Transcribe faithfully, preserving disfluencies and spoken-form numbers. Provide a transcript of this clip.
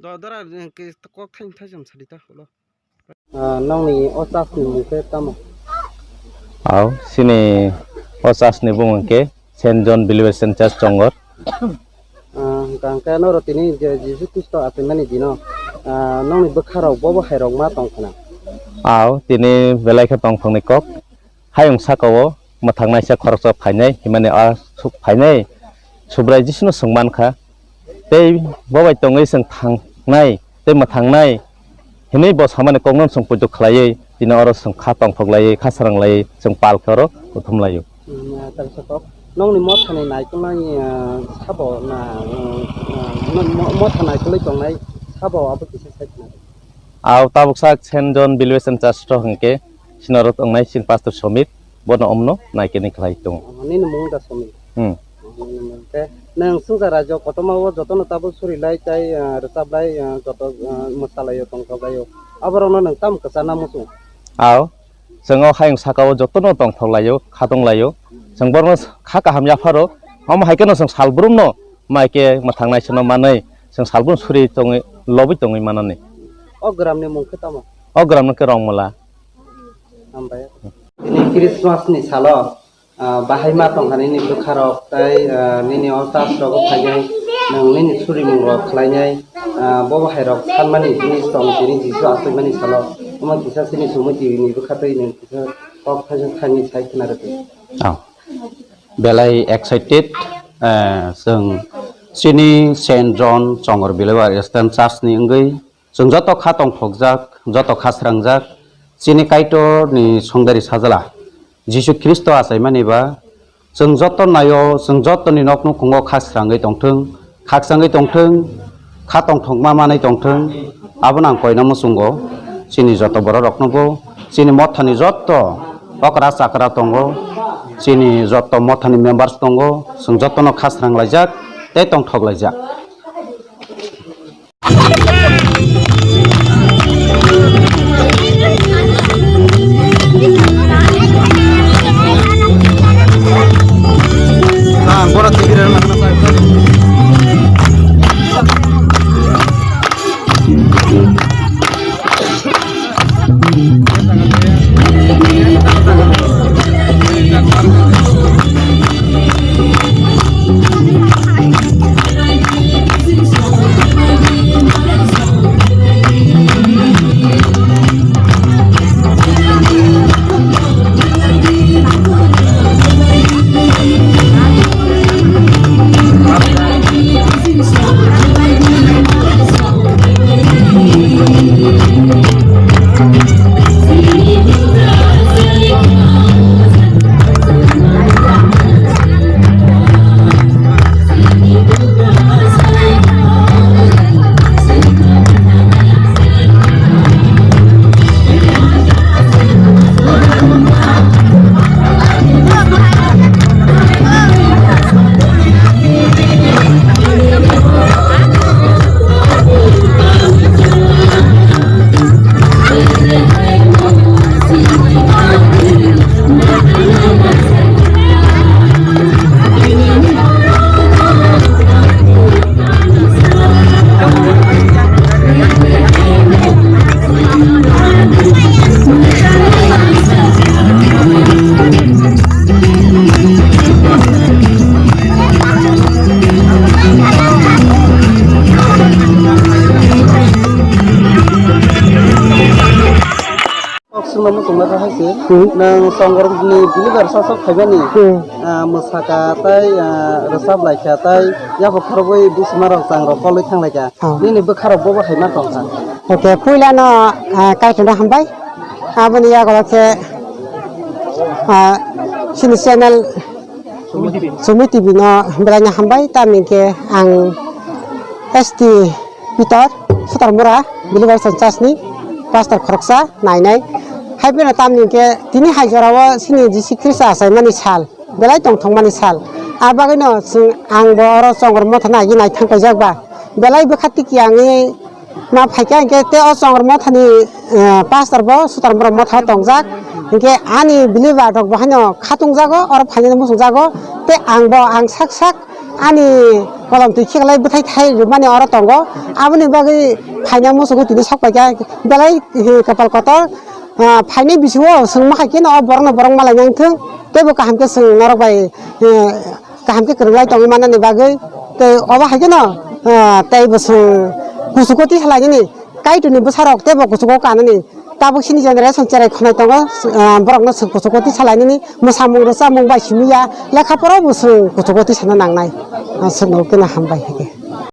Do dara, eh, ke kok thaini thaisam sadi ta ulo. Ah, nongni o church ni mung khe tamo? Au, sini o church ni bumung khe Saint John Believers and Church Chongor. Ah, hwnkha hwnkhe norok tini je Jisu Khristo achaimani dino, ah, nongni bwkharok bobo hairok ma tong khna? Au, tini belai khe tongthokni kok. Hayung saka o mwthangnaisa khoroksa phainai, himani a suk phainai Subrai Jisuno swng mankha. Tei bo bai tongwi chwng thangnai tei mwthangnai hinwi bo samani kokno chwng poito khlaiwi tini oro chwng kha tongthok laiwi, kha srang laiwi chwng pal khe oro kuthum laio. Hmm, ah, tang sa kok. Nongni mothani naikolnai, ah, sabo na, ah, ah, mo-, mo-, motha naikolwi tongnai sabo abo kisa sai khna. Au tabuk sak Saint John Believers and Church to hwnkhe sinoro tongnai sin Pastor Somit, bono omno naikeni khlai tongo. Oh, nini mung da Somit? Hmm. Oh, nini mung. Khe nwng swngchar raijao kotorma o jotono tabuk suri lai tai, ah, rwchap lai, ah, joto, ah, mwsa laio, tongthok laio. Aborokno nwng tamo kwchana muchung? Au, chwng o hayung saka o jotono tongthok laio, khatong laio. Chwng borokno kha kaham yapharo. Omo hai kheno chwng salbrumno mai khe mwthangnaisano manwi chwng salbrum suri tongwi, lobwi tongwi manani. O gramni mung khe tamo? O gramno khe Rongmala. Hambai. Tini Christmas ni salo, ah, bahai ma tongkha nini bwkharok tei, ah, nini o church rogo phainai, nwng nini surimungrok khlainai, ah, bobo hairok sanmani jinis tong tini Jisu achaimani salo. Omo kisa chini Sumui T V ni bwkha twi nwng kisa kok thaisa thani sai khna rwdi. Oh. Belai excited, eh, chwng chini Saint John Chongor Believer Eastern Church ni wngwi chwng joto kha tongthokjak, joto kha srangjak, chini Kaitor ni songdari sajla Jisu Khristo achaimani ba chwng joto naio, chwng joto ni nok nukhungo kha srangwi tongthwng, khakchangwi tongthwng, kha tongthokma manwi tongthwng, abono ang koina muchungo. Chini joto borok roknobo, chini mothani joto okra chakra tongo, chini joto mothani members tongo, chwng jotono kha srang laijak tei tongthok laijak. Kok swngna muchungma kha hai se. Hmm. Nwng Chongor ni believer sasok phaimani, hmm, ah, mwsaka tei, ah, rwchap laikha tei yaphang khorokbai bwsima rok chang rok kolwi thang laikha. Ah. Nini bwkha rok bobo hai ma tong kha. Okay, puila no, ah, Kaitor no hambai. Aboni yago khe, ah, chini channel Sumi T V no belai no hambai, tamni khe ang S T Pitor Sutarmura Believer Church ni pastor khoroksa nainai. Hai phano tamni khe tini hai jorao chini Jisu Khristo achaimani sal, belai tongthokmani sal. A bagwino chwng, ang bo oro Chongor Motha nai nai thang paijak ba, belai bwkha tiki ang Ma phaikha hinkhe tei o Chongor Mothani, eh, pastor bo Sutarmura Motha o tongjak. Hinkhe ani believer rok bo haino khatungjago, oro phainani muchungjago. Tei ang bo, ang sak sak ani kolom twi khiklai bwthai thai rwmani oro tongo. Aboni bagwi phaina muchungo tini sok paikha belai, eh, kapal kotor, ah, phaini bisingo chwng ma hai kheno o borokno borok malai nang thung, teibo kaham khe chwng norok bai, eh, kaham khe kwrwng lai tongwi manani bagwi. Tei obo hai kheno, ah, teibo chwng kuchugo twi salainani Kaitorni bwsarok teibo kuchugo kanani. Tabuk sini generation cherai khonai tongo, ah, borokno chwng kuchugo twi salainani, mwsamung rwchapmung bai simi ya, lekha porabo chwng kuchugo twi sana nangnai. Ah, chwngno keno hambai hai khe.